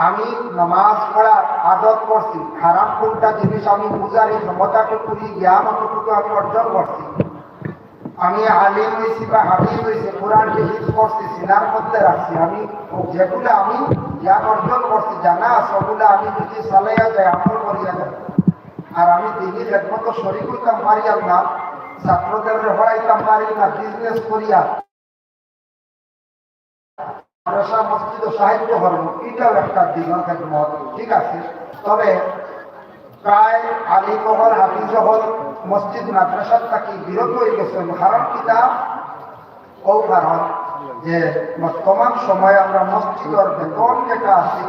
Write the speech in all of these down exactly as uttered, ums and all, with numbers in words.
আমি নামাজ পড়ার আদত করছি, হারাম কোনটা জিনিস আমি বুঝার এই ক্ষমতাটুকু, এই জ্ঞান অতটুকু আমি অর্জন করছি। আমি আলিম হইছি বা হাফিজ হইছি, কোরআন হিফজ করছি, সিনার মধ্যে রাখছি। আমি যেগুলো আমি জ্ঞান অর্জন করছি, জানা আছে, ওগুলো আমি যদি চালাইয়া যাই, আমল করিয়া যাই, আর আমি দিনই একমতো শরিক হইতাম পারিয়ার না, ছাত্রদের পড়াইতাম পারি না, বিজনেস করিয়া মাদ্রাসা মসজিদও সাহায্য করবো, এটাও একটা দিনের খেদমত, ঠিক আছে। তবে প্রায় আলিম অকল, হাফিজ অকল মসজিদ মাদ্রাসার থাকি বিরত হয়ে গেছেন, কারণ কিতা? ও কারণ যে বর্তমান সময়ে আমরা মসজিদের বেতন যেটা আছে,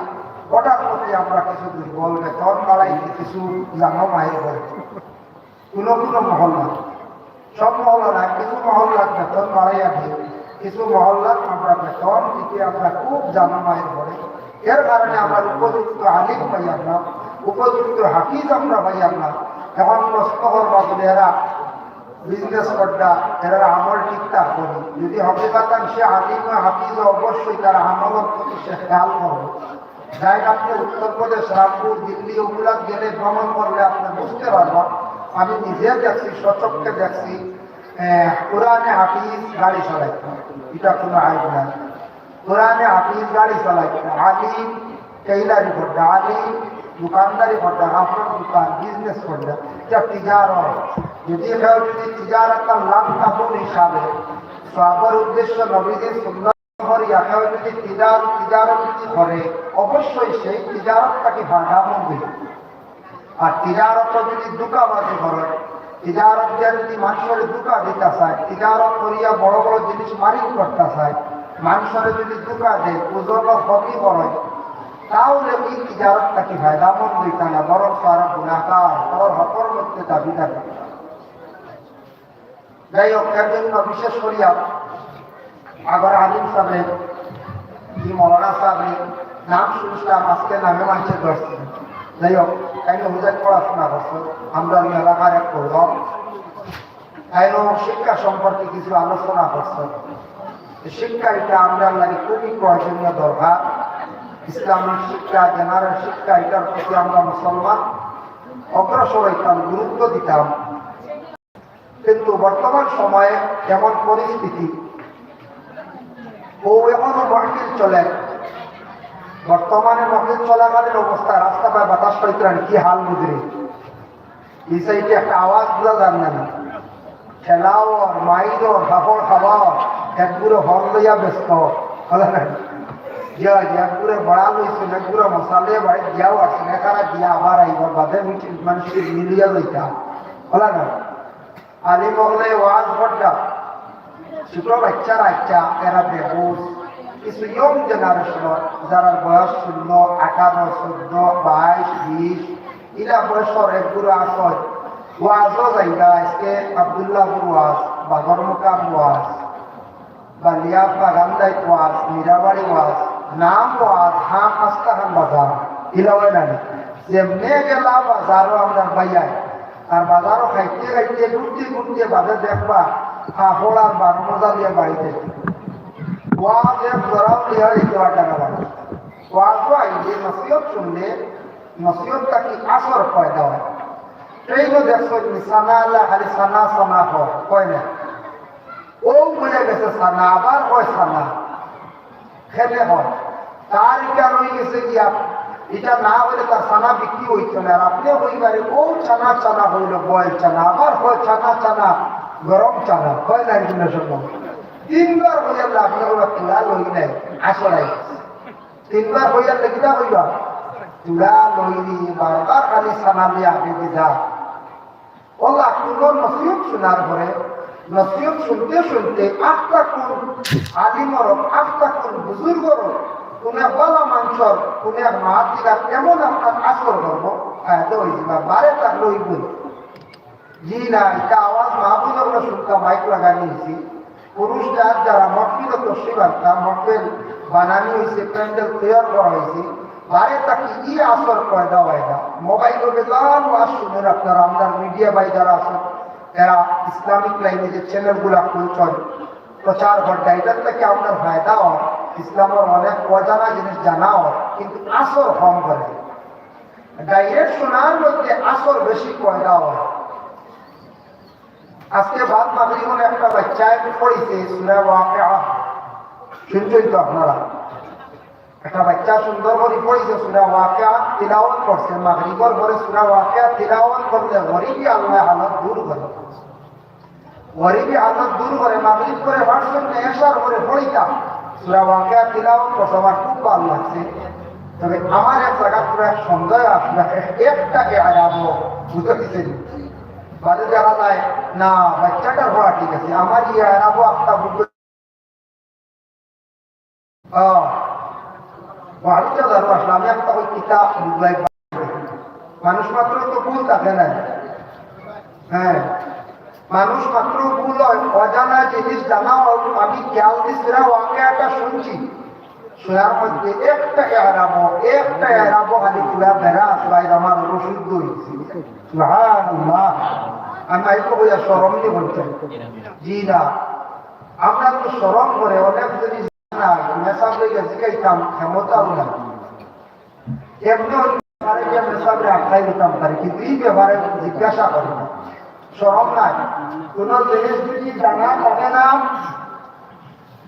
ওটার প্রতি আমরা কিছু দুর্বল, বেতন বাড়াইতে কিছু জানো মায়ের বলে। কোনো কোনো মহল্লা, সব মহল্লা না, কিছু মহল্লার বেতন বাড়াইয়া দেয়, কিছু মহল্লার আমরা বেতন দিতে আমরা খুব জানো মায়ের পড়ে। এর কারণে আমরা উপযুক্ত আলিম পাইয়ার না, উপযুক্ত হাফিজ আমরা পাইয়ার না। এখন প্রশ্ন করবা বলে, এরা বিজনেস করডা, এরা আমল ঠিকঠাক করি। যদি হকিকাতান সে আলিম ও হাফিজ, অবশ্যই তার আমলের প্রতি সে খেয়াল করবে। যাই আপনি উত্তর প্রদেশ, রামপুর, দিল্লি, ওগুলা গেলে ভ্রমণ করলে আপনি বুঝতে পারবেন। আমি নিজে দেখছি, স্বচক্ষে দেখছি, আহ, কোরআনে হাফিজ গাড়ি চালাইতো, এটা কোনো আইব না। কোরআনে হাফিজ গাড়ি চালাইতো, আলিম টেইলারি করবে, আলিম দোকানদারি করবে, কাপড়ের দোকান, বিজনেস করবে, এটা তিজারত। যদি কেউ যদি তিজারত লাভ কাপড় হিসাবে সওয়াবের উদ্দেশ্য নবীজির সুন্নাত করিয়া কেউ যদি তিজার-, তিজারত যদি করে, অবশ্যই সেই তিজারত থাকি ফায়দা পাবে। আর তিজারত যদি ধোঁকাবাজি করে, তিজারত দিয়া যদি মানুষরে ধোঁকা দিতে চায়, তিজারত করিয়া বড় বড় জিনিস মারিং করতে চায়, মানুষরে যদি ধোঁকা দেয়, ওজন কমি করে, তাহলে এই তিজারত থাকি ফায়দামন্দ হইতা না, বরং আরো গুণাগার, বড় হকর মধ্যে দাবিদার হইতা। যাই হোক, এর জন্য বিশেষ করিয়া আগর আলিম সাহেব, কি মৌলানা সাহেব, নাম শুনছিলাম, আজকে নামে মানছে ধরছি। যাই হোক, তাইলে হুজাই পড়াশোনা করছে, আমরা ওই এলাকার এক করলাম। তাইলে শিক্ষা সম্পর্কে কিছু আলোচনা করছে। এই শিক্ষা এটা আমরা লাগে খুবই প্রয়োজনীয় দরকার। ইসলামিক শিক্ষা, জেনারেল শিক্ষা, এটার প্রতি আমরা মুসলমান অগ্রসর হইতাম, গুরুত্ব দিতাম। কিন্তু বর্তমান সময়ে এমন পরিস্থিতি, ও এখনো মহফিল চলে। বর্তমানে মহফিল চলাকালীন অবস্থা রাস্তা পায় বাতাস পাইত্রান কি হাল বুঝলি? এই সাইডে একটা আওয়াজ বোঝা যার না, খেলাও আর মাইরও, হাফড় খাওয়াও, একগুলো হল লইয়া ব্যস্ত, বলে না? যে একগুলো বড়া লইছেন, একগুলো মশালে বাড়ি দিয়াও আছেন, এখানে দিয়া আবার আইবার বাদে মিটিং মানুষকে মিলিয়া লইতা, বলে না? আলিম অকলে ওয়াজ করতা, ছোট বাচ্চারা আইচ্ছা, এরা বেবুঝ। কিছু ইয়ং জেনারেশন, যারার বয়স ষোলো, আঠারো, চোদ্দ, বাইশ, বিশ, ইলা বয়সর একগুলো আছে। ওয়াজও যাইবা, আজকে আব্দুল্লাহপুর ওয়াজ, বাগরমুকাম ওয়াজ, বালিয়া বাগানদাই ওয়াজ, মীরাবাড়ি ওয়াজ, নাম ওয়াজ, হাম আস্তাহান বাজার, ইলা অয় না নি? যেমনে গেলা বাজারও আমরার ভাইয়ায়, আর বাজারও খাইতে খাইতে, ঘুরতে ঘুরতে বাদে দেখবা, ফাফড় আর বারো মজা লইয়া বাড়িত। ওয়াজ এক জোড়াও লইয়া দিতে পারতা না বাড়ি। ওয়াজও আইলে, নসিহত শুনলে, নসিহত থাকি আসর পয়দা হয়। ট্রেনও দেখছো নি, সানা আল্লাহ খালি সানা সানা হয়, কয় না? ও বুঝে গেছে সানা, আবার কয় সানা। খেলে হয়। তার ইটা রই গেছে গিয়া, ইটা না হইলে তার চানা বিক্রি হইতো না। আর আপনি হইবারে ও চানা চানা হইল, বয়েল চানা, আবার হয় চানা চানা, গরম চানা, হয় না? কিন্তু সব তিনবার হইয়া আপনি হইবা তুলা লই নাই, আসলাই। তিনবার হইয়া লেখিতা হইবা তুলা লই নি, বারবার খালি চানা দিয়ে আগে দিদা। ওলা কোনো নসিহত শোনার পরে, নসিহত শুনতে শুনতে আত্মা কোন আলিমর, আত্মা কোন বুজুর্গর, কোন এক বালা মানুষর, কোন এক মাতিকার এমন আপনার আসর করবো, ফায়দা হয়ে যাবে, বারে তার লইব। জি না, এটা আওয়াজ মাহবুব আমরা শুনতাম, মাইক লাগানি হয়েছি। পুরুষ জাত যারা মহফিল তশরিফ আনতা, মহফিল বানানি হয়েছে, প্যান্ডেল তৈরি করা হয়েছে, বারে তাকে ই আসর পয়দা হয় না। মোবাইল বেজান ওয়াজ শুনেন আপনারা, আমরা মিডিয়া ভাই যারা আছেন, এরা ইসলামিক লাইনে যে চ্যানেলগুলা খুলছেন, প্রচার ঘটনা, এটার থেকে আপনার ফায়দা হয়। ইসলামর অনেক অজানা জিনিস জানা অয়, কিন্তু আসর কম করে। ডাইরেক্ট শোনার মধ্যে আসর বেশি পয়দা অয়। আজকে বাদ মাগরিব অনে একটা বাচ্চায় পড়ছে সূরা ওয়াকিয়া, শুনছইন তো আপনারা? একটা বাচ্চা সুন্দর করি পড়ছে সূরা ওয়াকিয়া, তিলাওয়াত করছে। মাগরিবর পরে সূরা ওয়াকিয়া তিলাওয়াত করলে গরিবি আল্লায় হালত দূর করে। গরিবি হালত দূর করে, মাগরিব পরে পারছইন না, এশার পরে পড়িতা। সূরা ওয়াকিয়া তিলাওয়াত করছে, আমার খুব ভালা লাগছে। তবে আমার এক জাগাত পুরা এক সন্দেহ আসলো, একটা এরাবো বুঝতে দিছে। বাদে দেখা যায় না, বাচ্চাটার পড়া ঠিক আছে, আমার ই এরাবো একটা বুঝতে। ও, বাড়িতে যাবো আসলে আমি একটা ওই কিতাব বুঝলাই। মানুষ মাত্র তো ভুল থাকে না। হ্যাঁ, মানুষ মাত্র ভুল হয়, অজানা জিনিস জানা হয়। আমি খেয়াল দিছি না, ওকে একটা শুনছি, শোনার মধ্যে একটা এরাবো, একটা এরাবো খালি পুরা বেড়া আসলাই আমার অশুদ্ধ হয়েছে। সুবহানাল্লাহ। আমি আইতো কইয়া শরম নিয়ে বলতাম। জি না, আমরা তো শরম করে অনেক জিনিস না, মেসাব লইয়া জিজ্ঞাসা ক্ষমতাও না। এমনি পারে যে মেসাবরে আটকাই দিতাম পারি, কিন্তু এই ব্যাপারে জিজ্ঞাসা করে না। শরম নাই। কোনো জিনিস যদি জানা থাকে না,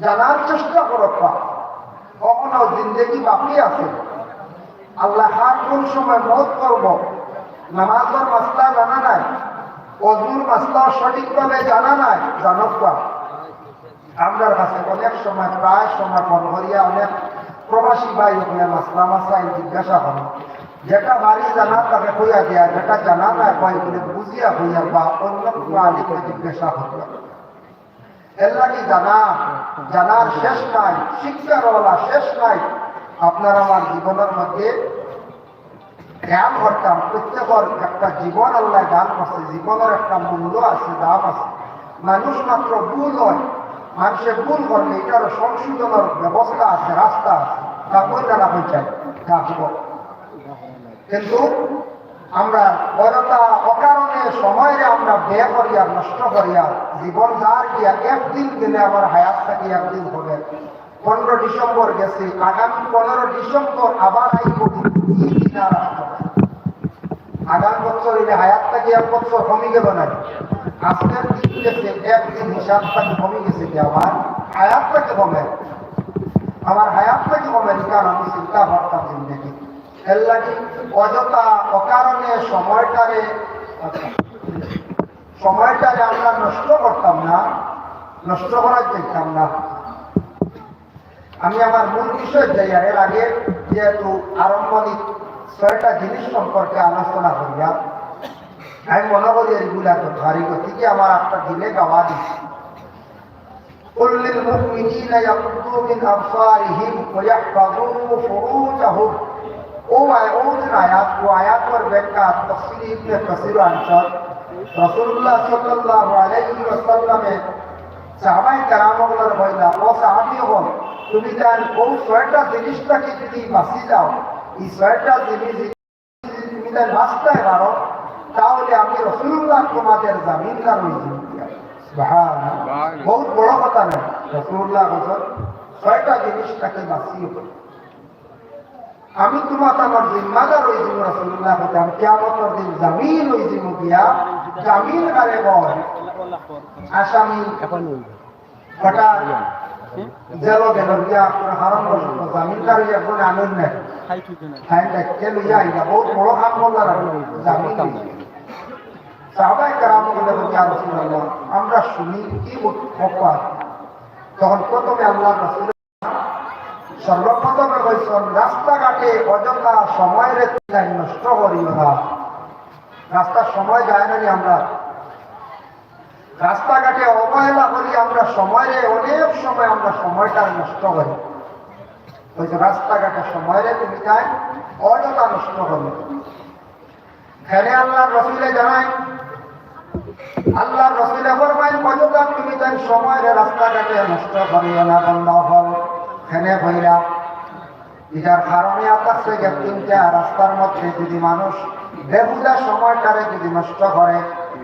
জানার চেষ্টা করবা। কখনো জিন্দেগি বাকি আছে। আল্লাহ হার কোন সময় মত করব, নামাজর মাসলা জানা নাই, অজুর মাসলা সঠিকভাবে জানা নাই, জানবা। আমরার কাছে অনেক সময়, প্রায় সময় ফোন করিয়া অনেক প্রবাসী ভাই ওখানে মাসলা মাসাইল জিজ্ঞাসা করে। যেটা বাড়ি জানা তাকে কইয়া দেয়া, যেটা জানা না কয় বলে বুঝিয়া কইয়া বা অন্য কোনো আলিমকে জিজ্ঞাসা করবে। এর লাগি জানা, জানার শেষ নাই, শিক্ষার ওলা শেষ নাই। আপনার আমার জীবনের মধ্যে খেয়াল করতাম, প্রত্যেকের একটা জীবন আল্লাহ দান করছে, জীবনের একটা মূল্য আছে, দাম আছে। মানুষ মাত্র ভুল হয়, মানুষে ভুল করলে এটারও সংশোধনের ব্যবস্থা আছে, রাস্তা আছে। তা কই জানা হয়ে যায়, তা জীবন। কিন্তু আমরা অযথা অকারণে সময়রে আমরা ব্যয় করিয়া, নষ্ট করিয়া, জীবন যার গিয়া একদিন গেলে আমার হায়াত থাকি একদিন হবে। পনেরো ডিসেম্বর গেছে, আগামী পনেরো ডিসেম্বর আবার আইব, এই দিন আর আসতো না। আগামী বছর হইলে হায়াত থাকি এক বছর কমে গেল না? আজকের দিন গেছে, একদিন হিসাব থাকি কমে গেছে কি আমার হায়াত থাকি কমে? আমার হায়াত থাকি কমে, কারণ আমি চিন্তা করতাম জিন্দেগি। এর লাগি অযথা অকারণে সময়টারে, সময়টারে আমরা নষ্ট করতাম না, নষ্ট করার চাইতাম না। আমি আমার মূল বিষয়ে যাই, আর এর আগে যেহেতু আরম্ভণিক ছয়টা জিনিস সম্পর্কে আলোচনা করিয়া, আমি মনে করি এগুলা তো ভারী গতিকে আমার একটা দিলে গাওয়া দিচ্ছে। قل للمؤمنين يغضوا من أبصارهم ويحفظوا فروجهم। ও আয়-, ও যে আয়াত, ও আয়াতর ব্যাখ্যা তফসিরে ইবনে কাসির আনছন। রাসূলুল্লাহ সাল্লাল্লাহু আলাইহি ওয়াসাল্লামে সাহাবায়ে কেরাম অকলরে কইলা, "ও সাহাবী অকল, তুমি তান ও ছয়টা জিনিস থাকি যদি বাঁচি যাও, এই ছয়টা জিনিস তুমি তান বাঁচতে পারো, তাহলে আমি রাসূলুল্লাহ তোমাদের জামিনদার হয়ে যাবো।" সুবহানাল্লাহ। বহুত বড় কথা না? রাসূলুল্লাহ বলছেন, "ছয়টা জিনিস থাকি বাঁচিও।" আমি তোমার আমার জিম্মাদার হয়ে যাবো, রাসূলুল্লাহ বলতে, আমি কিয়ামতের দিন জামিন হয়ে যাবো গিয়া, জামিন কারে বল? আসামি কটা জেলো গেল গিয়া, কোনো হারাম বসত জামিন কারে একজন আনন্দ নেই। খাই দেখতে লইয়া আইলা, বহুত বড় কাম করলা, জামিন। সাহাবায়ে কেরাম বলে, "ইয়া রাসূলুল্লাহ, আমরা শুনি কি কথা?" তখন প্রথমে আল্লাহর রাসূল সর্বপ্রথমে কইছন, রাস্তাঘাটে অযথা সময়রে তুমি নষ্ট করিও না। রাস্তার সময় যায় না নি আমরা? রাস্তাঘাটে অবহেলা করি আমরা সময়রে, অনেক সময় আমরা সময়টা নষ্ট করি। কইছে, রাস্তাঘাটে সময়রে তুমি তাই অযথা নষ্ট করিও না। এখানে আল্লাহর রসুলে জানায়, আল্লাহর রসুলে ফরমায়, "কতক্ষণ তুমি তাই সময়রে রাস্তাঘাটে নষ্ট করিও না, বন্ধ হল।" এখানে হইলা, এটার কারণে আকাশে গেছে তিনটা রাস্তার মধ্যে যদি মানুষ বেহুদা সময়টারে যদি নষ্ট করে,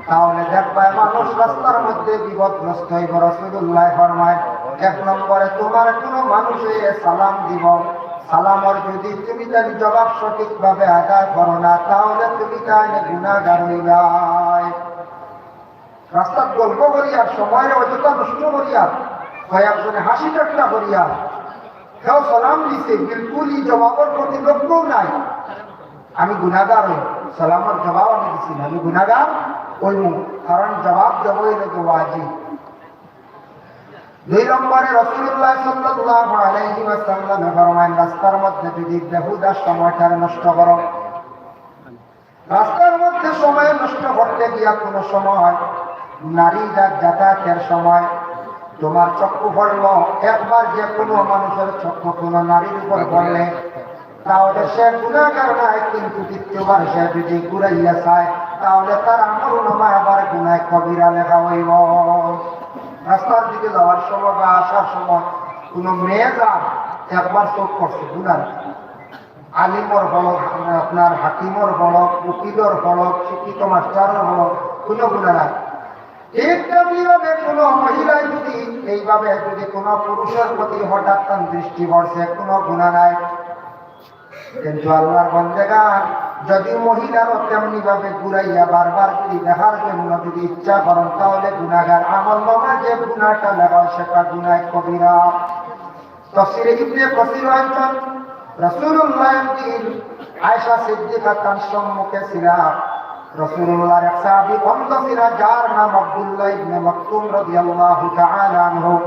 তাহলে দেখবায় মানুষ রাস্তার মধ্যে বিপদগ্রস্ত হইব। রাসূলুল্লাহ ফরমায়, এক নম্বরে, তোমার কোনো মানুষে সালাম দিব, সালামর যদি তুমি তার জবাব সঠিকভাবে আদায় করো না, তাহলে তুমি তাইলে গুনাহগার হইবায়। রাস্তাত গল্প করিয়ার, সময়রে অযথা নষ্ট করিয়ার, কয়েকজনে হাসি ঠাট্টা করিয়ার, কেউ সালাম দিছে, বিলকুল ই জবাবর প্রতি লক্ষ্যও নাই, আমি গুনাহগার হইমু। সালামর জবাব আমি দিছি না, আমি গুনাহগার হইমু, কারণ জবাব দেওয়া অইলো গি ওয়াজিব। দুই নম্বরে রাসূলুল্লাহ সাল্লাল্লাহু আলাইহি ওয়াসাল্লামে ফরমাইন, রাস্তার মধ্যে যদি বেহুদা সময়টারে নষ্ট করো, রাস্তার মধ্যে সময় নষ্ট করতে গিয়া কোনো সময় নারী যা-, যাতায়াতের সময় তোমার চক্ষু পড়লো, একবার যে কোনো মানুষের চক্ষু কোনো নারীর উপর পড়লে, তাহলে সে গুনাহগার নায়, কিন্তু দ্বিতীয়বার সে যদি ঘুরাইয়া চায়, তাহলে তার আমল নামায় আবার গুনায় কবিরা লেখা হইব। রাস্তার দিকে যাওয়ার সময় বা আসার সময় কোনো মেয়ে যা একবার চোখ পড়ছে, গুনাহ। আলিমর হলক, আপনার হাকিমর হলক, উকিলর হলক, শিক্ষিত মাস্টারর হলক, কোনো গুনাহ নাই। ঠিক তেমনিভাবে কোনো মহিলায় যদি এইভাবে যদি কোনো পুরুষের প্রতি হঠাৎ তার দৃষ্টি পড়ছে, কোনো গুনাহ নাই। কিন্তু আল্লাহর বান্দেগান, যদি মহিলারও তেমনিভাবে ঘুরাইয়া বারবার যদি দেখার জন্য যদি ইচ্ছা করেন, তাহলে গুনাহগার, আমল নামায় যে গুনাহটা লেখা হয়, সেটা গুনাহ কবিরা। তাফসীরে ইবনে কাসীর আনছেন, রাসূলুল্লাহ একদিন আয়েশা সিদ্দিকা তার সম্মুখে ছিলা। রাসূলুল্লাহর এক সাহাবী অন্ধ ছিলা, যার নাম আব্দুল্লাহ ইবনে মাকতুম রাদিয়াল্লাহু তাআলা আনহু।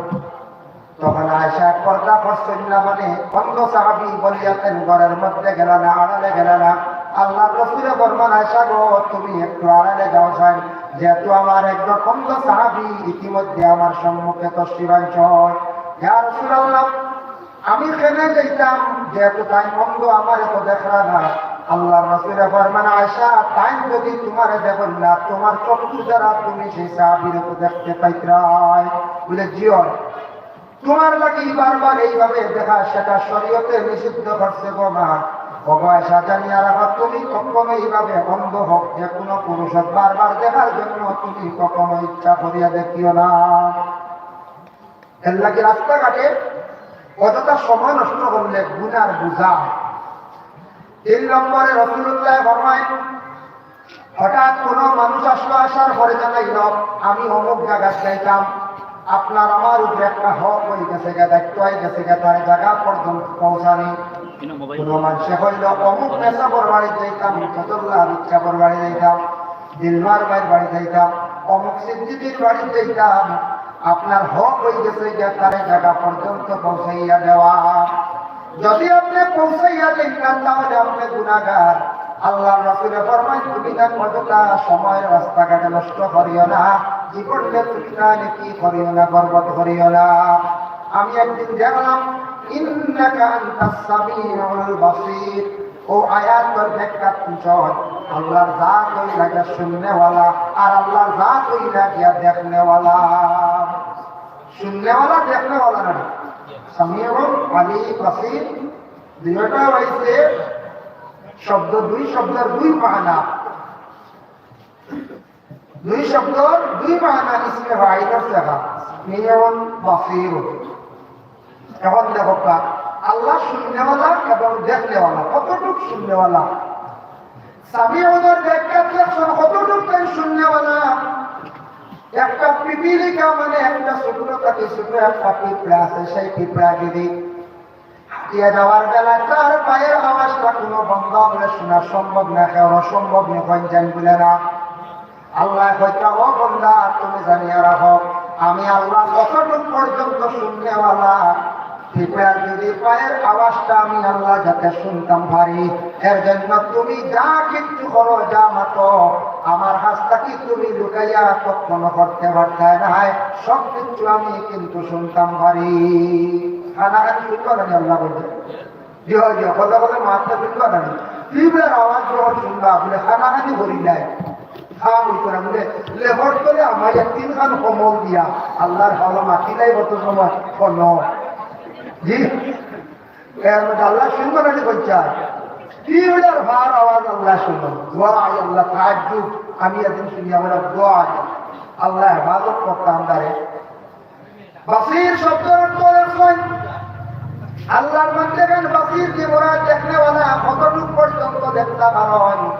তখন আয়েশা পর্দা করছইন না, মানে অন্ধ সাহাবী বলিয়া তেন ঘরের মধ্যে গেলা না, আড়ালে গেলা না। আল্লাহর রাসূলে ফরমান, "আয়েশা গো, তুমি একটু আড়ালে যাও চাই, যেহেতু আমার একজন অন্ধ সাহাবী ইতিমধ্যে আমার সম্মুখে তশরিফ আনছইন।" ইয়া রাসূলুল্লাহ, আমি কেনে যাইতাম, যেহেতু তাইন অন্ধ, আমারে তো দেখরা না। আল্লাহর রাসূলে ফরমান, "আয়েশা, তাইন যদি তোমারে দেখইন না, তোমার চক্ষুর দ্বারা তুমি সেই সাহাবীরে তো দেখতে পাইতরায়।" বলে, "জি অয়।" তোমার লাগি বারবার এইভাবে দেখা, সেটা শরীয়তে নিষিদ্ধ করছে গো মা। ও গো আয়েশা, জানিয়া রাখো, তুমি কখনো এইভাবে অন্ধ হোক, যে কোনো পুরুষ হোক, বারবার দেখার জন্য তুমি কখনো ইচ্ছা করিয়া দেখিও না। এর লাগি রাস্তাঘাটে অযথা সময় নষ্ট করলে গুনার বোঝা। তিন নম্বরে রাসূলুল্লাহ ফরমায়, হঠাৎ কোনো মানুষ আসলো, আসার পরে জানাইল, "আমি অমুক জাগাত যাইতাম, আপনার আমার উপরে একটা হক অই গেছে গা, দায়িত্ব অই গেছে গা, তার জাগা পর্যন্ত পৌঁছানি।" কোনো মানুষে কইল, "অমুক মেসাবর বাড়ি যাইতাম, ফজলুল্লাহ সাবর বাড়ি যাইতাম, দিলমার ভাইর বাড়ি যাইতাম, অমুক সিদ্দিকীর বাড়ি যাইতাম, আপনার হক অই গেছে গিয়া তার জাগা পর্যন্ত পৌঁছাইয়া দেওয়া।" যদি আপনি পৌঁছাইয়া দেন না, তাহলে আপনি গুনাহগার। আল্লাহর রাসূলে ফরমায়, তুমি তার অযথা সময় রাস্তাঘাটে নষ্ট করিও না, জীবনটা তুমি তাহলে কি করিও না, বরবাদ করিও না। আমি একদিন দেখলাম, "ইন্নাকা আনতাস সামিউল বাসীর।" ও আয়াতর ব্যাখ্যা শুনছইন, আল্লাহর জাত অইলা গিয়া শুননেওয়ালা, আর আল্লাহর জাত অইলা গিয়া দেখনেওয়ালা। শুননেওয়ালা, দেখনেওয়ালা না। সামিউন, আলী, বাসীর, দুইটা অইছে শব্দ, দুই শব্দর দুই মানা। দুই শব্দর দুই মানা ইসমে ফাইলর জাগা, সামিউন বাসীর। এখন দেখো কা, আল্লাহ শুননেওয়ালা এবং দেখনেওয়ালা, কতটুক শুননেওয়ালা? সামিউনর ব্যাখ্যা দেখছেন, কতটুক তাই শুননেওয়ালা? একটা পিপিলিকা মানে একটা ছোট থাকি ছোট একটা পিঁপড়া আছে, সেই পিঁপড়া যদি হাঁটিয়া যাওয়ার বেলা তার পায়ের আওয়াজটা কোনো বন্ধ করে শোনা সম্ভব না, কেউ সম্ভব না, হয় জানি বলে না। আল্লাহ কইতা, "ও বন্দা, তুমি জানিয়া রাখো, আমি আল্লাহ কতটুক পর্যন্ত শুননেওয়ালা, পিঁপড়ার যদি পায়ের আওয়াজটা আমি আল্লাহ যাতে শুনতাম পারি, এর জন্য তুমি যা কিচ্ছু করো, যা মাতো, আমার কাছ থাকি তুমি লুকাইয়া কখনো করতে পারতায় নায়, সব কিচ্ছু আমি কিন্তু শুনতাম পারি।" কানাকানি শুনবা না নি, আল্লাহ বলছে। জি হয়, জি হয়, কথা বলে মারতে ফিরবা না নি। পিঁপড়ার আওয়াজ যখন শুনবা, বলে কানাকানি করি নাই। খাওয়া বলতো না, বলে লেবর করে আমার এক তিনখান কম্বল দিয়া, আল্লাহর হাওলা মাটি নাই বলতো তোমার কোনো। জি, এর মধ্যে আল্লাহ শুনবা না নি বলছে। পিঁপড়ার ভার আওয়াজ আল্লাহ শুনো। দোয়া আয় আল্লাহ, তাজ্জুব। আমি একদিন শুনি আমরা দোয়া আয়, আল্লাহ হেফাজত করতাম তারে। বাসির শব্দর অর্থ দেখছইন, আল্লাহর মধ্যে কেন বাসির কি মুরাদ? দেখনেওয়ালা, কতটুক পর্যন্ত দেখতা পারইন?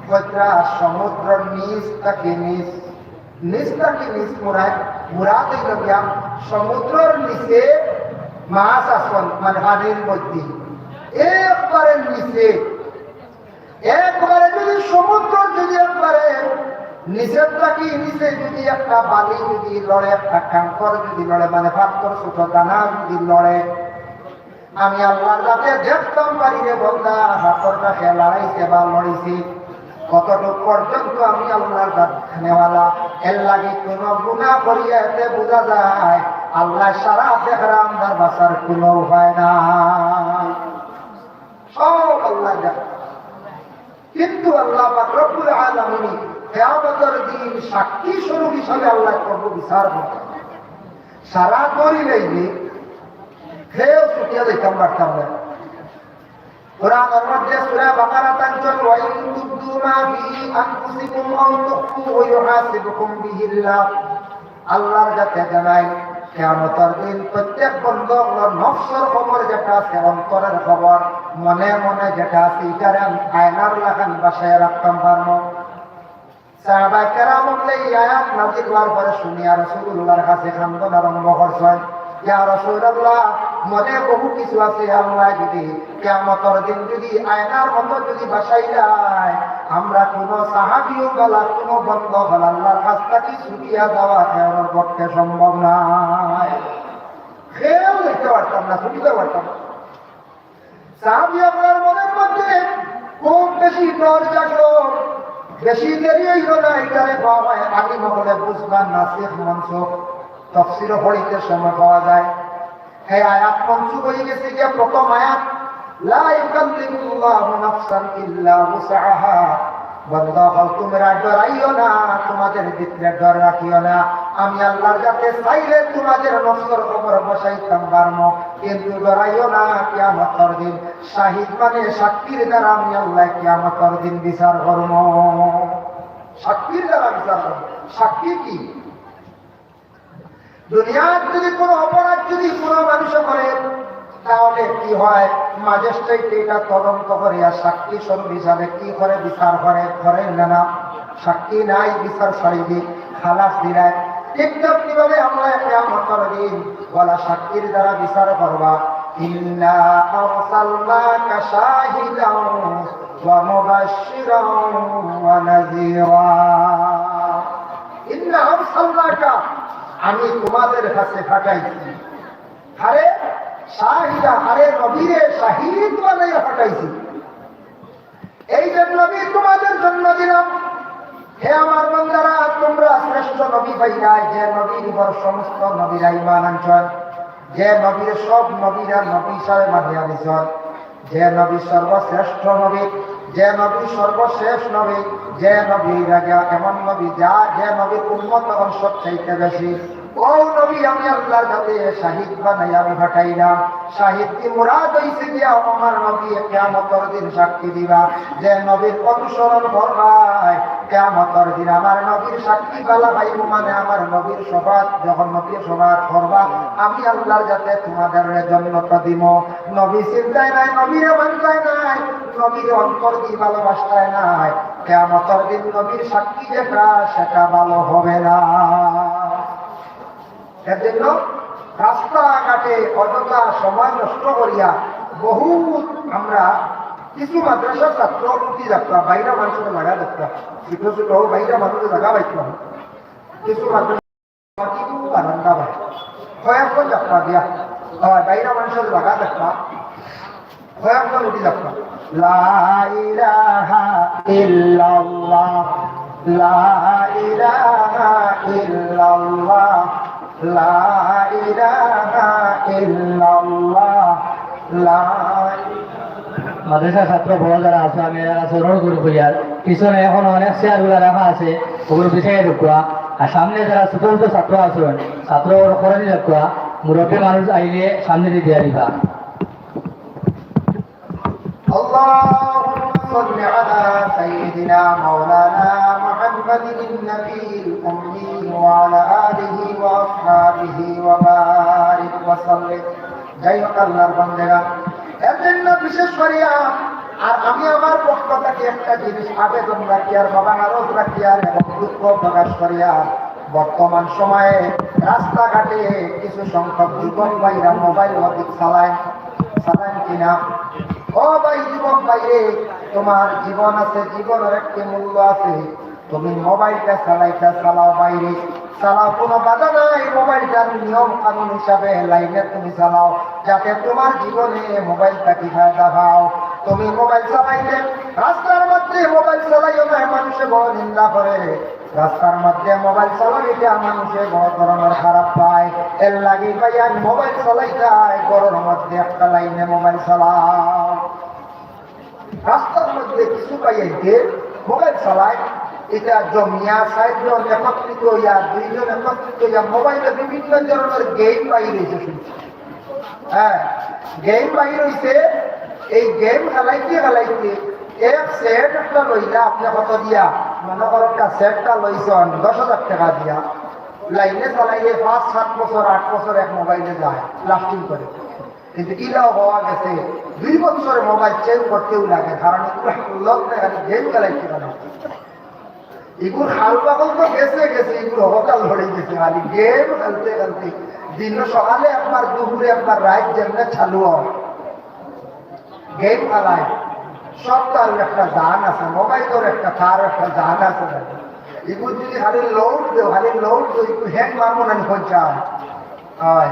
কইতরা সমুদ্রর নিচ থাকি নিচ, নিচ থাকি নিচ মুরাদ, মুরাদ অইল গিয়া সমুদ্রর নিচে মাছ আছইন, মানে পানির মধ্যে একবারে নিচে। একবারে যদি সমুদ্র যদি একবারে নিচের থাকি নিচে যদি একটা বালি যদি লড়ে, একটা কাঙ্কর যদি লড়ে, মানে পাথর ছোট দানা যদি লড়ে, আমি আল্লাহর জাতে দেখতাম পারি রে বন্দা, হাতর কাছে লড়াইছে বা লড়িছে, কতটুক পর্যন্ত আমি আল্লাহর জাত দেখনেওয়ালা। এর লাগি কোনো গুনাহ করিয়া এতে বুঝা যায় আল্লাহ সারা দেখরা, আমরার বাঁচার কোনো উপায় নাই। সব আল্লাহ জানে। কিন্তু আল্লাহ পাক রব্বুল আলামিন কিয়ামতের দিন সাক্ষী স্বরূপ হিসাবে আল্লাহ করব বিচার করব। সারা করি লইলে কেউ ছুটিয়া যাইতাম পারতাম না। কোরআনের মধ্যে সূরা বাকারা তানজন, "ওয়া ইন তুবদু মা ফি আনফুসিকুম আও তুখফুহু ইউহাসিবকুম বিহিল্লাহ।" আল্লাহর জাতে জানাই, কিয়ামতের দিন প্রত্যেক বন্দা অকলর নফসর খবর যেটা আছে, অন্তরের খবর, মনে মনে যেটা আছে, ইটারে আমি আয়নার লাখান বাসায় রাখতাম পারবো। সাহাবায়ে কেরাম অকলে এই আয়াত নাজিল হওয়ার পরে শুনিয়া রাসূলুল্লাহর কাছে কান্দন আরম্ভ করছইন, "ইয়া রাসূলুল্লাহ, মনে বহু কিছু আছে, আল্লাহ যদি কিয়ামতের দিন যদি আয়নার মতো যদি বাসাইলায়, আমরা কোনো সাহাবীও বালা কোনো বন্দা অকল আল্লাহর কাছ থাকি ছুটিয়া যাওয়া কেউর পক্ষে সম্ভব নায়।" কেউ দেখতে পারতাম না, ছুটিতে পারতাম না। সাহাবী অকলর মনের মধ্যে খুব বেশি ডর জাগলো, বেশি দেরি হইল না, ইটারে কওয়া হয় আলিম অকলে বুঝবা নাসিখ মনসুখ। তফসিরও পড়িতে সময় পাওয়া যায়। এই আয়াত মনসুখ হয়ে গেছে গিয়া প্রথম আয়াত, "লা ইউকাল্লিফুল্লাহু নাফসান ইল্লা উসআহা।" বন্দা অকল, তোমরা ডরাইও না, তোমাদের ভিতরে ডর রাখিও না। আমি আল্লাহর জাতে চাইলে তোমাদের নফসর খবর বসাইতাম পারমু, কিন্তু ডরাইও না, কিয়ামতর দিন শাহিদ মানে সাক্ষীর দ্বারা আমি আল্লাহ কিয়ামতর দিন বিচার করমু। সাক্ষীর দ্বারা বিচার করমু। সাক্ষী কি? দুনিয়ার যদি কোনো অপরাধ যদি কোনো মানুষে করে, তাহলে কি হয়? ম্যাজিস্ট্রেট এটা তদন্ত করে আর সাক্ষী স্বরূপ হিসাবে কি করে? বিচার করে, করে না, না? সাক্ষী নাই, বিচার ছাড়ি দি, খালাস দিলায়। ঠিক তেমনি ভাবে আমরা কিয়ামতর দিন ওয়ালা সাক্ষীর দ্বারা বিচার করবা। ইন্না আরসালনাকা শাহিদাও ওয়া মুবাশশিরাও ওয়া নাযীরা। ইন্না আরসালনাকা, আমি তোমাদের কাছে পাঠাইছি। আরে শাহিদা, আরে নবীরে শাহিদ বানাইয়া পাঠাইছি। এই যে নবী তোমাদের জন্য দিলাম, হে আমার বান্দারা, তোমরা শ্রেষ্ঠ নবী পাইলায়, যে নবীর উপর সমস্ত নবীরা ঈমান আনছইন, যে নবীর সব নবীরা নবী হিসাবে মানিয়া নিছইন, যে নবী সর্বশ্রেষ্ঠ নবী, যে নবী সর্বশেষ নবী, যে নবী এর আগে এমন নবী, যা, যে নবীর উম্মত তখন সবচাইতে বেশি, ও নবী, আমি আল্লাহর কাছে শাহিদ বানাই আমি পাঠাইলাম। শাহিদ কি মুরাদ হইছে গিয়া আমার নবী কিয়ামতর দিন সাক্ষী দিবা, যে নবীর অনুসরণ করবায়, কিয়ামতর দিন আমার নবীর সাক্ষী বালা পাইবো, মানে আমার নবীর শফাআত, যখন নবীর শফাআত করবা, আমি আল্লাহর কাছে তোমাদের জন্নত দিমু। নবী চিন্তায় নাই, নবীরে মানতায় নাই, নবীর অন্তর দি ভালোবাসতায় নাই, কিয়ামতর দিন নবীর সাক্ষী যেটা, সেটা ভালো হবে না। এর জন্য রাস্তাঘাটে অযথা সময় নষ্ট করিয়া বহুত আমরা কিছু মাদ্রাসার ছাত্র উঠি যাত্রা, বাইরা মানুষের লাগা যাত্রা, ছোট ছোট বাইরা মানুষের জায়গা পাইতাম। কিছু মাদ্রাসা বারান্দা ভাই, কয়েকজন যাত্রা দিয়া, হয় বাইরা মানুষের লাগা যাত্রা, কয়েকজন উঠি যাত্রা। লা ইলাহা ইল্লাল্লাহ, লা ইলাহা ইল্লাল্লাহ, লা ইলাহা ইল্লাল্লাহ, লা। মাদ্রাসা ছাত্র বড় যারা আছো, আমি এরা আছো, অনুরোধ করি করিয়ার, পিছনে এখনো অনেক চেয়ারগুলা রাখা আছে, ওগুলো বিছাইয়া রাখবা। আর সামনে যারা ছোট ছোট ছাত্র আছো, ছাত্র ওরা করে নিয়ে রাখবা, মুরব্বী মানুষ আইলে সামনে দিয়ে দিয়া দিবা। اللهم صل على سيدنا مولانا محمد النبي الأمي وعلى آله وأصحابه وبارك وسلم. যাই হোক, আল্লাহর বান্দেরা, এর জন্য বিশেষ করিয়া আর আমি আমার পক্ষ থেকে একটা জিনিস আবেদন রাখিয়ার, বাবা, আরজ রাখিয়ার এবং দুঃখ প্রকাশ করিয়ার, বর্তমান সময়ে রাস্তাঘাটে কিছু সংখ্যক যুবক ভাইরা মোবাইল অধিক চালায়, চালায় কিনা? ও ভাই, যুবক ভাই রে, তোমার জীবন আছে, জীবনের একটি মূল্য আছে। তুমি মোবাইলটা চালাইতা চালাও বাইরে, চালাও, কোনো বাধা নাই। মোবাইলটার নিয়ম কানুন হিসাবে লাইনে তুমি চালাও, যাতে তোমার জীবনে মোবাইল থাকি ফায়দা পাও। তুমি মোবাইল চালাইতে রাস্তার মধ্যে মোবাইল চালাইও না, মানুষে বড় নিন্দা করে। রাস্তার মধ্যে মোবাইল চালাইতে মানুষে বড় ধরনের খারাপ পায়। এর লাগি ভাই, আমি মোবাইল চালাইতে ঘরের মধ্যে একটা লাইনে মোবাইল চালাও। রাস্তার মধ্যে কিছু ভাইয়াইন্তে মোবাইল চালায়, এটা জমিয়া চাইরজন একত্রিত হইয়া, দুইজন একত্রিত হইয়া মোবাইলে বিভিন্ন ধরনের গেম বাইর হইছে শুনছি। হ্যাঁ, গেম বাইর হইছে। এই গেম খেলাইতে খেলাইতে এক সেট একটা লইলা, আপনি কত দিয়া, মনে করো একটা সেটটা লইছন দশ হাজার টাকা দিয়া, লাইনে চালাইলে পাঁচ সাত বছর, আট বছর এক মোবাইলে যায়, লাস্টিং করে। কিন্তু ইলাও হওয়া গেছে, দুই বছরে মোবাইল চেঞ্জ করতেও লাগে, কারণ এগুলো লগ্নে খালি গেম খেলাইতে খেলাইতে এগুর হাল পাগল তো গেছে গেছে, এগুর হকাল হয়ে গেছে, খালি গেম খেলতে খেলতে দিন সকালে একবার, দুপুরে একবার, রাত যেমনে চালু হয় গেম খেলায়। সব তার একটা জান আছে, মোবাইলের একটা, তার একটা জান আছে। এগুলো যদি খালি লোড দেও, খালি লোড দেও, একটু হ্যাং মারবো না, এখন চায়। হয়।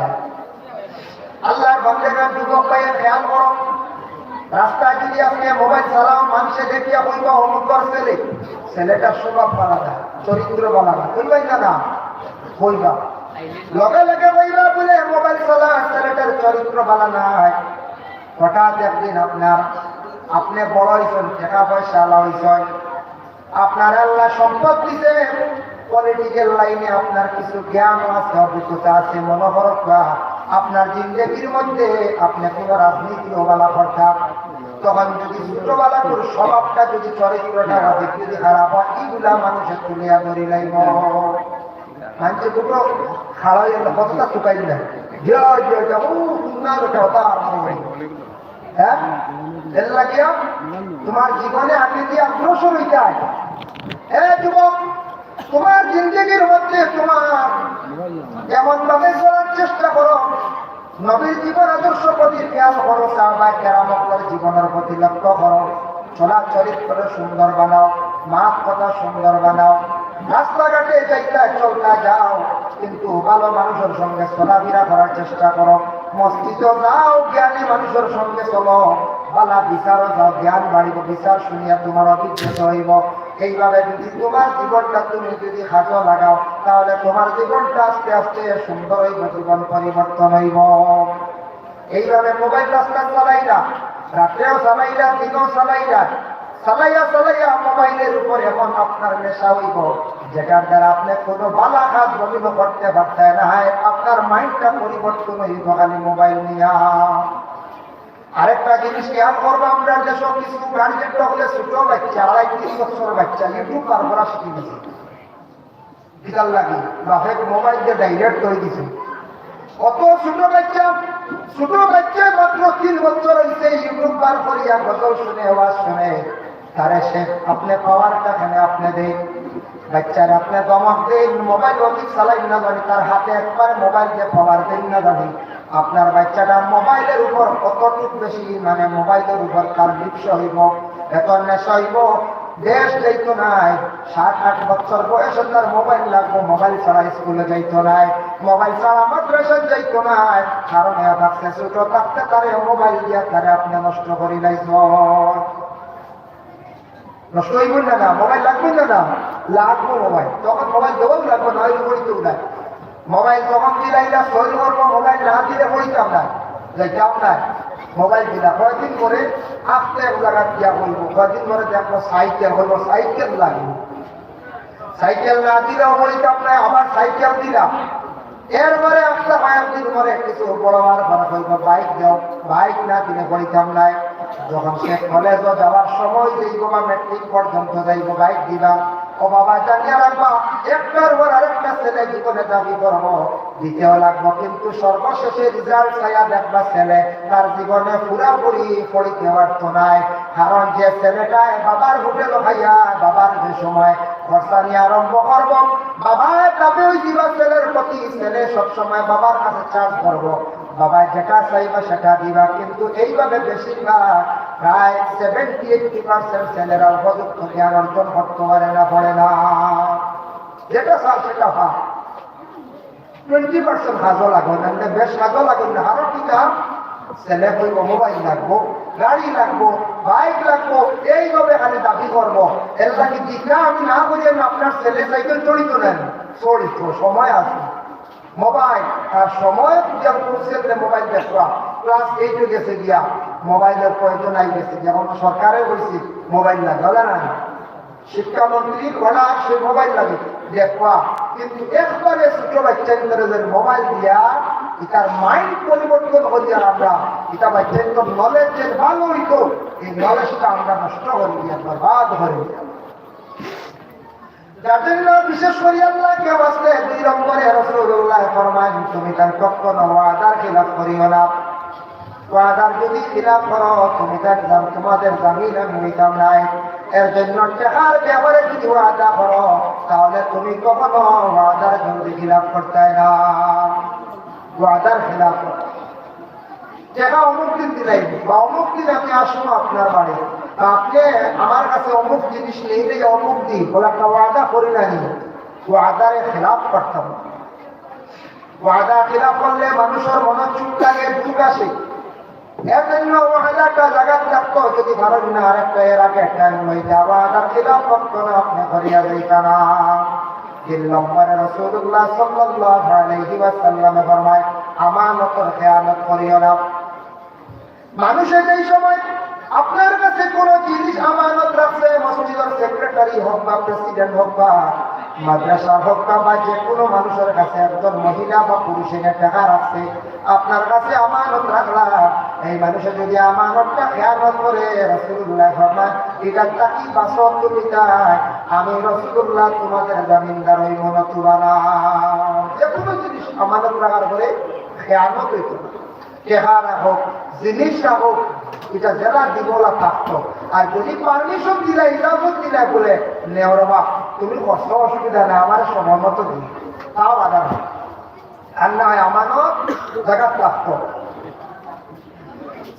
আল্লাহর বান্দেগান, যুবক ভাইয়ের খেয়াল করো, রাস্তায় যদি আপনি মোবাইল চালাও, মানুষে দেখিয়া কইবা, "অমুকর ছেলে, ছেলেটার স্বভাব ভালা না, চরিত্র ভালা না।" কইবাই না, না? কইবা। লগে লগে কইবা বলে, "মোবাইল চালা, ছেলেটার চরিত্র ভালা না হয়।" হঠাৎ একদিন আপনার, আপনি বড় হইছেন, টাকা পয়সা আলা হইছেন, আপনার আল্লাহ সম্পদ দিছে, পলিটিক্যাল লাইনে আপনার কিছু জ্ঞান আছে, অভিজ্ঞতা আছে, মনে করো বা আপনার জিন্দেগির মধ্যে আপনি কোনো রাজনীতি ওবালা করতাম, তখন যদি ছোটবেলার স্বভাবটা যদি, চরিত্রটা যদি খারাপ হয়, এইগুলা মানুষের তুলিয়া ধরি লাইব। মানুষের দুটো খাড়া হয়ে গেলে কতটা তুকাই না, ইয়া, ইয়া, ইয়া, ও, না, ওটা, ওটা আরম্ভ হয়ে গেল। হ্যাঁ? এর লাগিয়া তোমার জীবনে আগে দিয়ে অগ্রসর হইতে হয়। এ যুবক, তোমার জিন্দেগির মধ্যে তোমার এমন ভাবে চলার চেষ্টা করো, নবীর জীবন আদর্শ প্রতি খেয়াল করো, সাহাবায়ে কেরাম অকলর জীবনের প্রতি লক্ষ্য করো, চলা চরিত্র সুন্দর বানাও, মাত কথা সুন্দর বানাও, রাস্তাঘাটে যাইতা চলতা যাও, কিন্তু ভালো মানুষের সঙ্গে চলাফেরা করার চেষ্টা করো। মসজিদে যাও, জ্ঞানী মানুষের সঙ্গে চলো, ভালা বিচারও যাও, জ্ঞান বাড়িব, বিচার শুনিয়া তোমার অভিজ্ঞতা হইব। এইভাবে যদি তোমার জীবনটা তুমি যদি কাজে লাগাও, তাহলে তোমার জীবনটা আস্তে আস্তে সুন্দর হইব, জীবন পরিবর্তন হইব। এইভাবে মোবাইল রাস্তা চালাইলা, রাত্রেও চালাইলা, দিনও চালাইলা, চালাইয়া চালাইয়া মোবাইলের উপর এমন আপনার নেশা হইব, যেটার দ্বারা আপনি কোনো ভালা কাজ জমিনো করতে পারতেন না। আপনার মাইন্ডটা পরিবর্তন হইব খালি মোবাইল নিয়া। আরেকটা জিনিস খেয়াল করবো, আমরা যে সব কিছু গার্জেন হলে ছোট বাচ্চা, আড়াই তিন বছর বাচ্চা ইউটিউব বার করা শিখে গেছে। কিতার লাগি? বাপে মোবাইল দিয়ে ডাইরেক্ট করে দিছে। কত ছোট বাচ্চা, ছোট বাচ্চা মাত্র তিন বছর হইছে, ইউটিউব বার করিয়া গজল শুনে, ওয়াজ শুনে, তারে সে আপনি পাওয়ারটা কেন আপনি দেন? বাচ্চারে আপনি ধমক দেন, মোবাইল অধিক চালাইন না জানি, তার হাতে একবার মোবাইল দিয়ে পাওয়ার দেন না জানি, আপনার বাচ্চাটা মোবাইলের উপর কতটুক বেশি, মানে, মোবাইলের উপর তার লিপ্স হইব, এত নেশা হইব, দেশ যাইতো নাই। সাত আট বছর বয়সে তার মোবাইল লাগবো, মোবাইল ছাড়া স্কুলে যাইতো নাই, মোবাইল ছাড়া মাদ্রাসা যাইতো নাই। কারণ এ থাকতে, ছোট থাকতে তারে মোবাইল দিয়া তারে আপনি নষ্ট করি লাইছ। নষ্ট হইব না, না? মোবাইল লাগবে না, না? লাগবো মোবাইল। তখন মোবাইল দেওয়াও লাগবে, না হইলে পড়িতেও নাই। মোবাইল তখন দিলাইলা সই করবো, মোবাইল না দিলে পড়িতাম না, যাইতাম না। মোবাইল দিলা, কয়দিন পরে আস্তে এক জায়গা দিয়া বলবো, কয়দিন পরে দেখবো সাইকেল হইব, সাইকেল লাগবে। সাইকেল না দিলেও পড়িতাম না, আবার সাইকেল দিলা। এরপরে আস্তে কয়েকদিন পরে কিছু বড় হওয়ার পরে কইব, "বাইক দাও, বাইক না দিলে পড়িতাম নাই।" যখন সে কলেজে যাওয়ার সময় যাইব বা ম্যাট্রিক পর্যন্ত যাইব, বাইক দিবা। ও বাবা, জানিয়া রাখবা, একটার পর আরেকটা ছেলে জীবনে দাবি করবো, দিতেও লাগবো, কিন্তু সর্বশেষে রেজাল্ট চাইয়া দেখবা ছেলে তার জীবনে পুরাপুরি পড়িতে পারতো নায়। কারণ যে ছেলেটায় বাবার হোটেল খাইয়া বাবার যে সময় খরচানি আরম্ভ করবো, বাবা দাবি ওই দিবা ছেলের প্রতি, ছেলে সবসময় বাবার কাছে চার্জ করবো, বাবা যেটা চাইবা সেটা দিবা, কিন্তু এইভাবে বেশিরভাগ প্রায় সেভেন্টি এইটটি পার্সেন্ট ছেলেরা উপযুক্ত জ্ঞান অর্জন করতে পারে না, পড়ে না। যেটা চায় সেটা পায়। টোয়েন্টি পার্সেন্ট কাজও লাগে না, মানে বেশ কাজও লাগে না। আরো কি কাম? ছেলে কইব মোবাইল লাগবো, গাড়ি লাগবো, বাইক লাগবো, এইভাবে খালি দাবি করবো। এর লাগি দিকা আমি না করি, আমি আপনার ছেলে সাইকেল চড়িত নেন, চড়িত সময় আছে। মোবাইল আর সময় যখন পৌঁছে গেলে মোবাইল দেখবা, ক্লাস এইটে গেছে গিয়া, মোবাইলের প্রয়োজন নাই গেছে গিয়া, এখন তো সরকারে বলছি মোবাইল লাগে, বলে না? শিক্ষামন্ত্রী বলা সে মোবাইল লাগে, দেখবা, কিন্তু একবারে ছোট বাচ্চাদের মোবাইল দিয়া এটার মাইন্ড পরিবর্তন করিয়া আমরা এটা বাচ্চাদের নলেজ যে ভালো হইতো, এই নলেজটা আমরা নষ্ট করি দিয়া, বরবাদ করি দিয়া। যার জন্য বিশেষ করি আল্লাহকে বাঁচতে দুই নম্বরে রাসূলুল্লাহ ফরমাইন, তুমি তার কখনো ওয়াদার খিলাফ করিও না। ওয়াদার যদি খিলাফ করো, তুমি তার জাম-, তোমাদের জামিন আমি নিতাম নাই। এর জন্য টেকার ব্যাপারে যদি ওয়াদা করো, তাহলে তুমি কখনো ওয়াদার যদি খিলাফ করতে না। ওয়াদার খিলাফ করো। টেকা অমুক দিন দিলাই বা অমুক দিন আমি আসবো আপনার বাড়ি, বা আপনি আমার কাছে অমুক জিনিস নেই রে, অমুক দিন বলে একটা ওয়াদা করি না নি, ওয়াদারে খেলাফ করতাম। ওয়াদা খেলাফ করলে মানুষের মনে চুপ লাগে, দুঃখ আসে। এর জন্য ওয়াদাটা জাগাত রাখতো, যদি পারেন না আর একটা এর আগে একটা লইতে ওয়াদার খেলাফ করতো না, আপনি করিয়া যাইতা না। তিন নম্বরে রাসূলুল্লাহ সাল্লাল্লাহু আলাইহি ওয়াসাল্লামে ফরমায়, আমানতর খেয়ানত করিও না। মানুষে যেই সময় আপনার কাছে কোনো জিনিস আমানত রাখছে, মসজিদের সেক্রেটারি হোক বা প্রেসিডেন্ট হোক বা মাদ্রাসা হোক বা, বা যে কোনো মানুষের কাছে, একজন মহিলা বা পুরুষ এনে টাকা রাখছে, আপনার কাছে আমানত রাখলা, এই মানুষে যদি আমানতটা খেয়ানত করে, রাসূলুল্লাহ ফরমায়, এটা তাকি বাসো তুমি তাই, আমি রাসূলুল্লাহ তোমাদের জামিনদার ওই মনে তুলনা। যে কোনো জিনিস আমানত রাখার পরে খেয়ানত হইতো না। টেকা রাখো, জিনিস রাখো, এটা যেটা দিবলা থাকতো। আর যদি পারমিশন দিলা, ইজাজত দিলা বলে, "নেও রে বাপ, তুমি কষ্ট অসুবিধা নাই, আমার সময় মতো দিও", তাও আদার হয়। আর না হয় আমানত জাগাত রাখতো।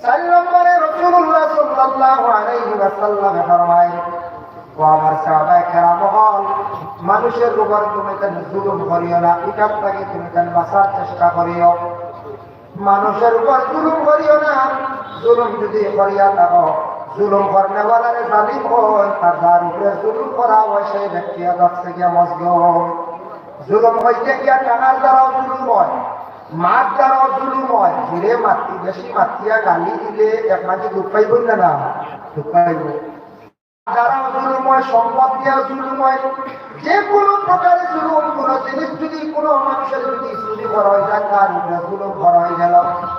চার নম্বরে রাসূলুল্লাহ সাল্লাল্লাহু আলাইহি ওয়াসাল্লামে ফরমায়, "ও আমার সাহাবায়ে কেরাম অকল, মানুষের উপর তুমি কেন জুলুম করিও না, এটার থেকে তুমি কেন বাঁচার চেষ্টা করিও।" মানুষের উপর জুলুম করিও না। জুলুম যদি করিয়া থাকো, জুলুম করনেওয়ালারে জালিম কয়, আর যার উপরে জুলুম করা হয় সেই ব্যক্তি হচ্ছে গিয়া মজলুম। জুলুম হইতে গিয়া টাকার দ্বারাও জুলুম হয়, মার দ্বারাও জুলুম হয়। জুরে মাতি, বেশি মাতিয়া গালি দিলে এক মাঝে দুঃখ পাইব না, না? দুঃখ পাইব। দ্বারাও জুলুম হয়, সম্পদ দিয়াও জুলুম হয়। যে কোনো প্রকারে জুলুম, কোনো জিনিস যদি কোনো মানুষের যদি চুরি করা হয়ে যায়, তার উপরে জুলুম করা হয়ে গেল।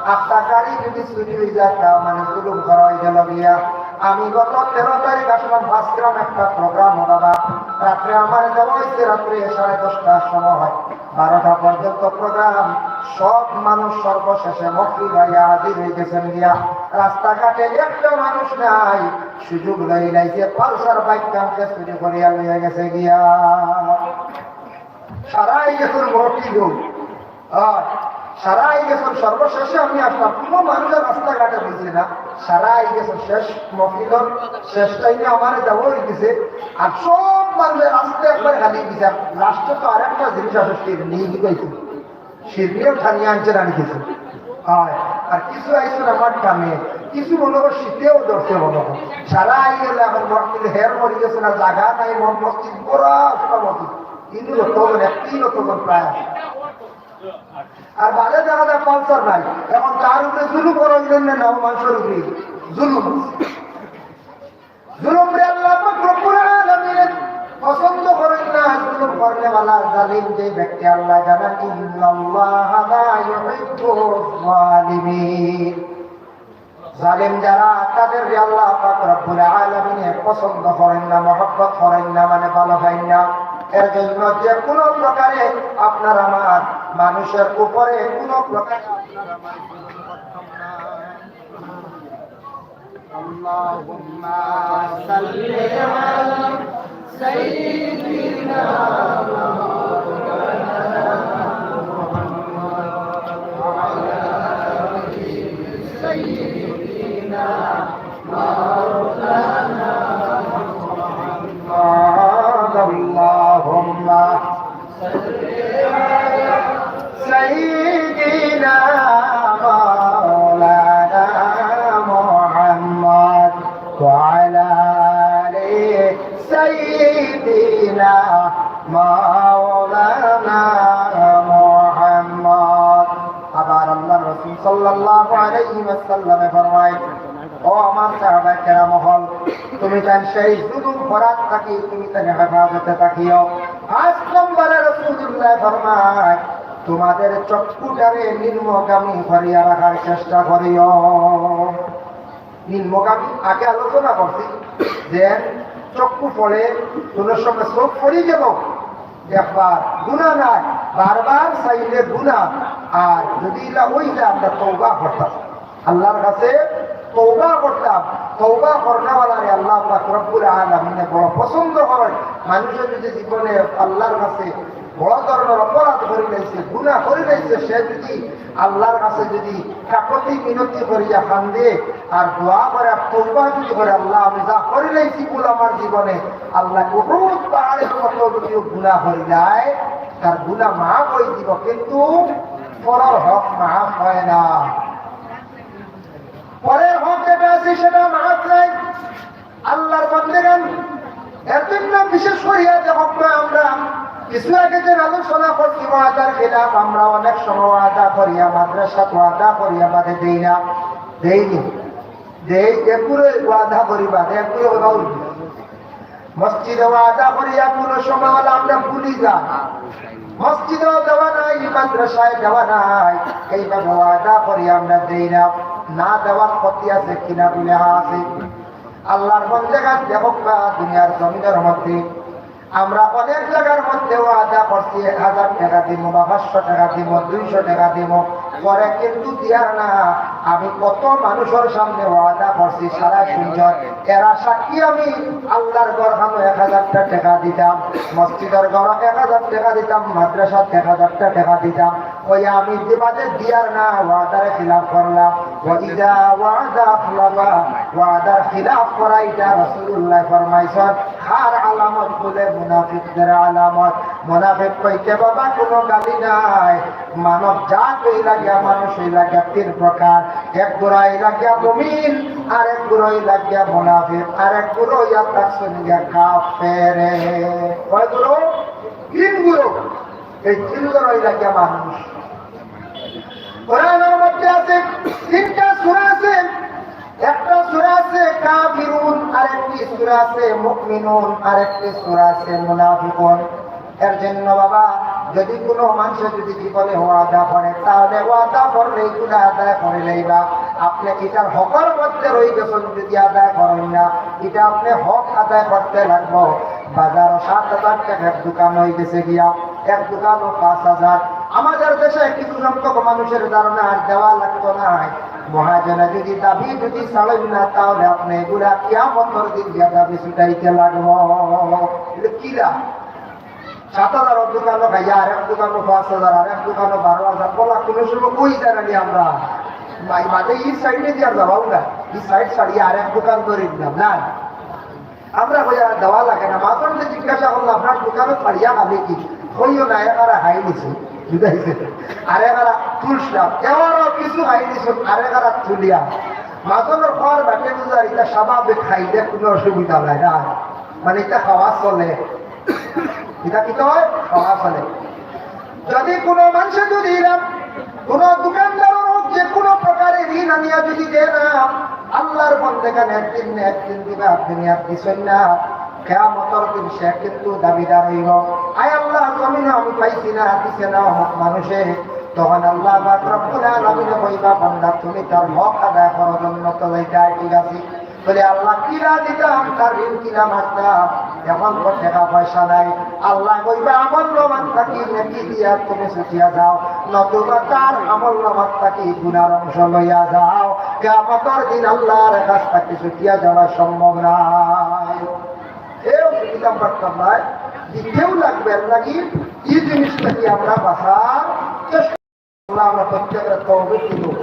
আপনার গাড়ি যদি চুরি হয়ে যায়, তার মানে জুলুম করা হয়ে গেল গিয়া। আমি গত তেরো তারিখ আসলাম, ভাবছিলাম একটা প্রোগ্রাম হবে, রাত্রে আমার দেওয়া হয়েছে, রাত্রে সাড়ে দশটার সময় হয়। বারোটা পর্যন্ত প্রোগ্রাম, সব মানুষ সর্বশেষে মক্কি ভাইয়া হাজির হয়ে গেছেন গিয়া। রাস্তাঘাটে একটা মানুষ নাই, সুযোগ লই লাইছে, পালসার বাইক কানকে চুরি করিয়া লইয়া গেছে গিয়া। সারাই গেছেন মক্কি লোক। আর সারাই গেছেন, সর্বশেষে আমি আসলাম, কোনো মানুষের রাস্তাঘাটে বলছে না, সারাই গেছেন শেষ মক্কি লোক, শেষ টাইমে আমার যাওয়া হয়ে গেছে। আর সব মানুষের রাস্তা একবার খালি দিছে। লাস্টে তো আরেকটা জিনিস আছে, শিরনি দিবাইছে। শিরনিও টানিয়া আনছে, রানি কিছু। হয়। আর কিছু আইসুন আমার টানে, কিছু মনে হয় শীতেও ধরছে মনে হয়। সারা আই গেলে এখন মসজিদে হের মরি গেছে না, জায়গা নাই, মন মসজিদ বড় একটা মসজিদ। কিন্তু লোকজন, একটি লোকজন প্রায় আছে। আর বাদে দেখা যায় পালসার নাই। এখন তার উপরে জুলুম করা হইলেন না, না, মানুষের উপরে জুলুম। জুলুমরে আল্লাহ পাক রব্বুল আলামিন পছন্দ করেন না। জুলুম করনেওয়ালা জালিম যে ব্যক্তি, আল্লাহ জানান, "ইন্নাল্লাহা লা ইউহিব্বুজ জালিমিন।" জালিম যারা, তাদেররে আল্লাহ পাক রব্বুল আলামিনে পছন্দ করেন না, মহব্বত করেন না, মানে ভালো পাইন না। এর জন্য যে কোনো প্রকারে আপনার আমার মানুষের উপরে কোনো প্রকারে আপনার আমার জুলুম করতাম না। اللهم صل على سيدنا مولانا محمد وعلى آل سيدنا مولانا محمد. اللهم صل على سيدنا مولانا محمد وعلى آل سيدنا مولانا محمد. আবার আল্লাহর রাসূল সাল্লাল্লাহু আলাইহি ওয়াসাল্লামে ফরমায়, ও আমার সাহাবা কেরাম হল, তুমি তান সেই জুলুম করার থাকি তুমি তান হেফাজতে থাকিও। পাঁচ নম্বরে রাসূলুল্লাহ ফরমায়, তোমাদের চক্ষুটারে নিম্নগামী করিয়া রাখার চেষ্টা করিও। নিম্নগামী আগে আলোচনা করছি যে চক্ষু পড়ে, কোনো সময় চোখ পড়ি গেল, একবার গুনাহ নাই, বারবার চাইলে গুনাহ। আর যদি ইলা ওই যে আমরা তওবা করতাম, আল্লাহর কাছে তওবা করতাম, তওবা করনেওয়ালারে আল্লাহ পাক রব্বুল আলামিনে বড় পছন্দ করেন। মানুষে যদি জীবনে আল্লাহর কাছে বড় ধরনের অপরাধ করি লাইছে, গুনাহ করি লাইছে, সে যদি আল্লাহর কাছে যদি কাকতি মিনতি করিয়া কান্দে আর দোয়া করে আর তওবা যদি করে, "আল্লাহ, আমি যা করি লাইছি ভুল আমার জীবনে, আল্লাহ, উহুদ পাহাড়ের মতো যদিও গুনাহ করি যায়, তার গুনাহ মাফ হয়ে দিব, কিন্তু পরর হক মাফ হয় না।" পরের হক যেটা আছে সেটা মাফ নাই। আল্লাহর বান্দেগান, এর জন্য বিশেষ করিয়া দেখো না, আমরা কিছু আগে যে আলোচনা করছি ওয়াদার খিলাফ, আমরা অনেক সময় ওয়াদা করিয়া, মাদ্রাসাত ওয়াদা করিয়া বাদে দেই না, দেইনি, দেই, এগুলো ওয়াদা করি বাদে, এগুলো ওয়াদা উঠবে। মসজিদে ওয়াদা করিয়া কোনো সময় হলে আমরা ভুলি যাই, মসজিদেও দেওয়া নাই, মাদ্রাসায় দেওয়া নাই, এইভাবে ওয়াদা করি আমরা দেই না। না দেওয়ার ক্ষতি আছে কিনা বলে আছে। আল্লাহর বান্দেগান দেখো বা দুনিয়ার জমিনের মধ্যে আমরা অনেক জায়গার মধ্যে ওয়াদা করছি, এক হাজার টাকা দিমু বা পাঁচশো টাকা দিমু, দুইশো টাকা দিমু, পরে কিন্তু দিয়ার না। আমি কত মানুষের সামনে ওয়াদা করছি, সারা শুনছইন, এরা সাক্ষী, আমি আল্লাহর ঘরখানো এক হাজারটা টাকা দিতাম, মসজিদের ঘরো এক হাজার টাকা দিতাম, মাদ্রাসাত এক হাজারটা টাকা দিতাম, ওই আমি যে বাদে দিয়ার না, ওয়াদার খিলাফ করলাম। ওয়া ইযা ওয়াদা আখলাফা, ওয়াদার খিলাফ করা, এটা রাসূলুল্লাহ ফরমাইছইন। কার আলামত বলে? মুনাফিকদের আলামত। মুনাফিক কইতে বাবা কোনো গালি নাই, মানব জাত অইলা গিয়া, মানুষ অইলা গিয়া তিন প্রকার। এক গুরা অইলা গিয়া মুমিন, আর এক গুরা অইলা গিয়া মুনাফিক, আর এক গুরা অইয়া থাকছইন গিয়া কাফের। কয় গুরা? তিন গুরা। এই তিন গুরা অইলা গিয়া মানুষ। কোরআনের মধ্যে আছে, তিনটা সূরা আছে, একটা সূরা আছে কাফিরুন, আরেকটি সূরা আছে মুমিনুন, আরেকটি সূরা আছে মুনাফিকুন। এর জন্য বাবা, যদি কোনো মানুষে যদি জীবনে ওয়াদা করে, তাহলে ওয়াদা করলে এগুলা আদায় করে লইবা। আপনি এটার হকর মধ্যে রই গেছেন, যদি আদায় করেন না, এটা আপনি হক আদায় করতে লাগবো। বাজারো সাত হাজার টাকার দোকান হয়ে গেছে গিয়া, এক দোকানো পাঁচ হাজার। আমাদের দেশে কিছু সংখ্যক মানুষের ধারণা আর দেওয়া লাগতো না। মহাজনে যদি দাবি যদি ছাড়েন না, তাহলে আপনি এগুলা কিয়ামতর দিন গিয়া দাবি ছুটাইতে লাগবো। এগুলো কিলা? সাত হাজার দোকানো খাইয়া, আর এক দোকানো পাঁচ হাজার, আর এক দোকানো বারো হাজার, বলা কোনো সময় কই জানি আমরা। ভাই, বাদে এই সাইডে দিয়ে আর যাওয়াও না, এই সাইড ছাড়িয়ে আর এক দোকান ধরে নিলাম না। আমরা কই আর দেওয়া লাগে না। মাঝে মধ্যে জিজ্ঞাসা করলো, "আপনার দোকানো ছাড়িয়া খালি কি?" কইও না, একারা হাই নিছে, বুঝাইছে? আর একারা তুলছিলাম, এবারও কিছু হাই নিছে, আর একারা তুলিয়া। মাঝে মধ্যে খাওয়ার বাটে বুঝার, এটা স্বাভাবিক, খাইলে কোনো অসুবিধা নাই না, মানে এটা খাওয়া চলে, এটা কি হয়, খাওয়া চলে। যদি কোনো মানুষে যদি এরা কোনো দোকানদারের হোক, যে কোনো প্রকারে ঋণ আনিয়া যদি দেয় না, আল্লাহর বান্দেগান একদিন না একদিন দিবা, দুনিয়াত দিছইন না, কিয়ামতর দিন সে কিন্তু দাবিদার হইব। আয় আল্লাহ, জমিনো আমি পাইছি না, দিছে না অমুক মানুষে, তখন আল্লাহ পাক রব্বুল আলামিনে কইবা, "বান্দা, তুমি তার হক আদায় করো, জন্নতো যাইতায়, ঠিক আছে।" বলে, "আল্লাহ, কিলা দিতাম, তার ঋণ কিলা মারতাম? এখন তো টেকা পয়সা নাই।" আল্লাহ কইবা, "আমল নামাত থাকি নেকি দিয়া তুমি ছুটিয়া যাও, নতুবা তার আমল নামাত থাকি গুনার অংশ লইয়া যাও।" কিয়ামতর দিন আল্লাহর কাছ থাকি ছুটিয়া যাওয়া সম্ভব নায়। এও সুবিধা পারতাম নায়, দিতেও লাগবে। এর লাগি এই জিনিসটা কি আমরা বাঁচার চেষ্টা করবো। আল্লাহ আমরা প্রত্যেকের তৌফিক দিন।